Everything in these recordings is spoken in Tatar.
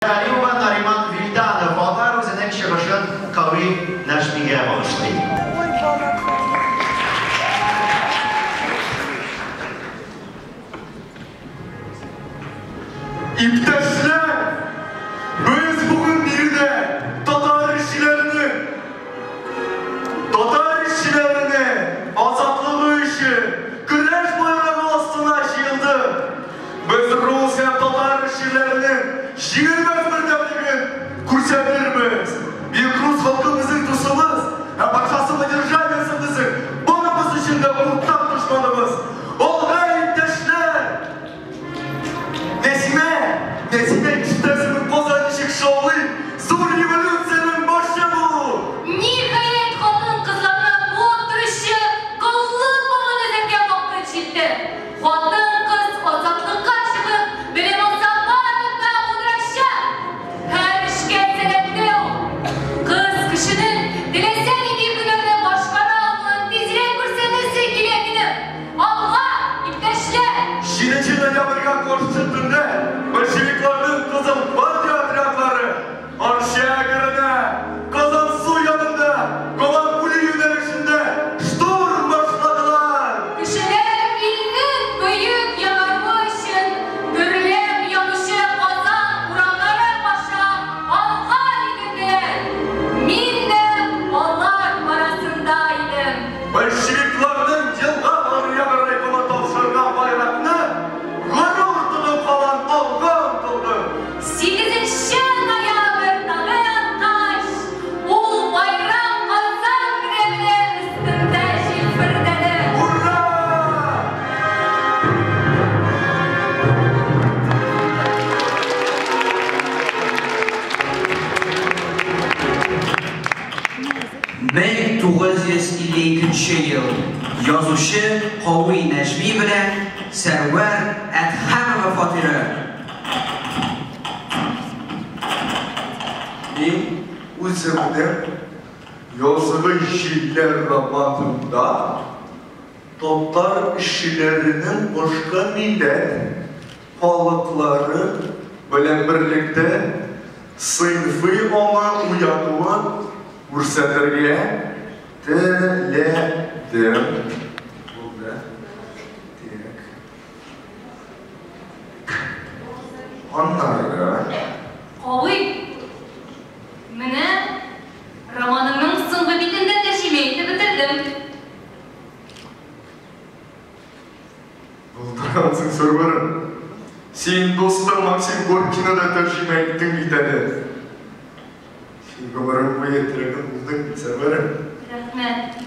Галимова, Нариман Вильданов. Алар үзенең чыгышын Кави Нәҗмигә багышлый. Иптәшләр, без бүген биредә татар эшчеләренең татар эшчеләренең азатлыгы өчен көрәш байрагы астына җыелдык. Без рус һәм татар эшчеләренең җиңелмәс бердәмлеген күрсәтербез. Бөек рус халкы безнең дусыбыз, ә патша самодержавиесе безнең барыбыз өчен дә уртак дошманыбыз. Алга, иптәшләр! Нәсимә! Нәсимә, ишетәсеңме, Казан ничек шаулый? Зур революциянең башы бу! Ниһаять, хатын-кызларны буып торучы коллык бавын өзәргә вакыт җитте. Хатын-кыз азатлыкка чыгып, белем алса барыбер дә булдырачак. Һәр эшкә сәләтле ул. Кыз кешенең теләсә нинди һөнәрне башкара алуын тизрәк күрсәтәсе килә минем. Алга, иптәшләр! Җиденче ноябрьгә каршы төндә большевикларның Кызыл гвардия отрядлары Арча әгеренә, Казансу янында, Кабан күле юнәлешендә штурм башладылар. Кешеләр илнең бөек яңаруы өчен дөрләп янучы Казан урамнары аша алга йөгерделәр. Мин дә алар арасында идем. Большевикларның Елга аръягы райкомы тапшырган байракны горур тотып алан алга омтылды. Сигезенче ноябрь таңы аткач, ул байрак Казан Кремле өстендә җилфердәде. Ура! 1952 ел. Язучы Кави Нәҗми белән Сәрвәр Әдһәмова фатиры. Мин үземнең Язгы җилләр романымда татар эшчеләренең башка милләт халыклары белән берлектә сыйнфый аңы уятуын күрсәтергә теләдем. Булды. Так. Аннары Кави, менә романымның соңгы битен дә тәрҗемә итеп бетердем. Булдыргансың, Сәрвәрем. Син дустың Максим Горькийны да тәрҗемә иттең бит әле. Син гомерең буе терәгем булдың бит, Сәрвәрем. Рәхмәт.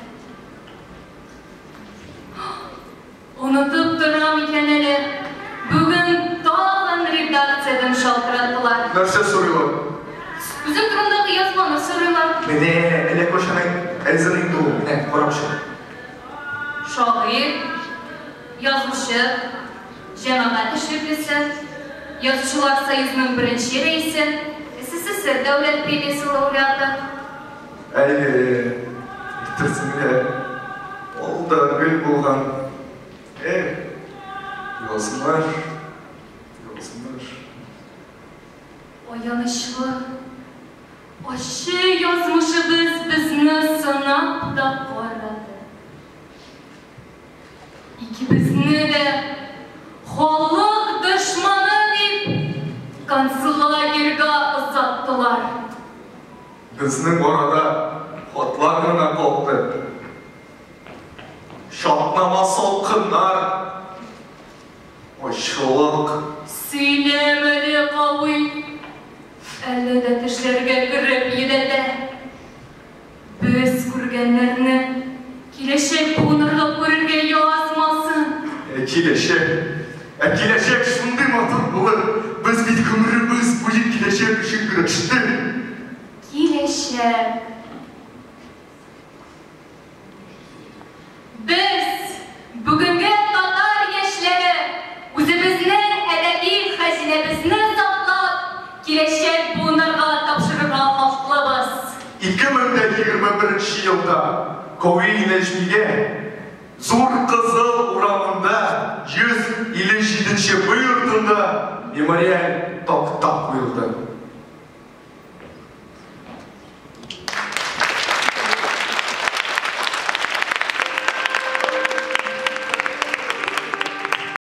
Онытып торам икән әле. Бүген тагын редакциядән шалтыраттылар. Нәрсә сорыйлар? Үзем турындагы язманы сорыйлар. Менә, әллә кайчан әзер инде ул. Менә, карап чык. Шагыйрь, язучы, җәмәгать эшлеклесе, Язучылар союзының беренче рәисе, СССР дәүләт премиясе лауреаты. Әйе, әйтерсең лә, ул да гөл булган. Эх, язмыш, язмыш. Аянычлы, ачы язмышыбыз безне сынап та карады. Икебезне дә халык дошманы дип концлагерьга озаттылар. Безнең арада хатлар гына калды. Чатнама салкыннар, ачлык. Сөйләмә әле, Кави. Әле дә тешләргә кереп йөдәтә. Без күргәннәрне киләчәк буыннарга күрергә язмасын. Ә киләчәк, ә киләчәк шундый матур булыр. Без бит гомеребез буе киләчәк өчен көрәштек. Киләчәк. Без, бүгенге татар яшьләре, үзебезнең әдәби хәзинәбезне саклап, киләчәк буыннарга тапшырырга хаклыбыз. 2021 елда Кави Нәҗмигә Зур Кызыл урамында 157 нче Б йортында мемориаль такта куелды.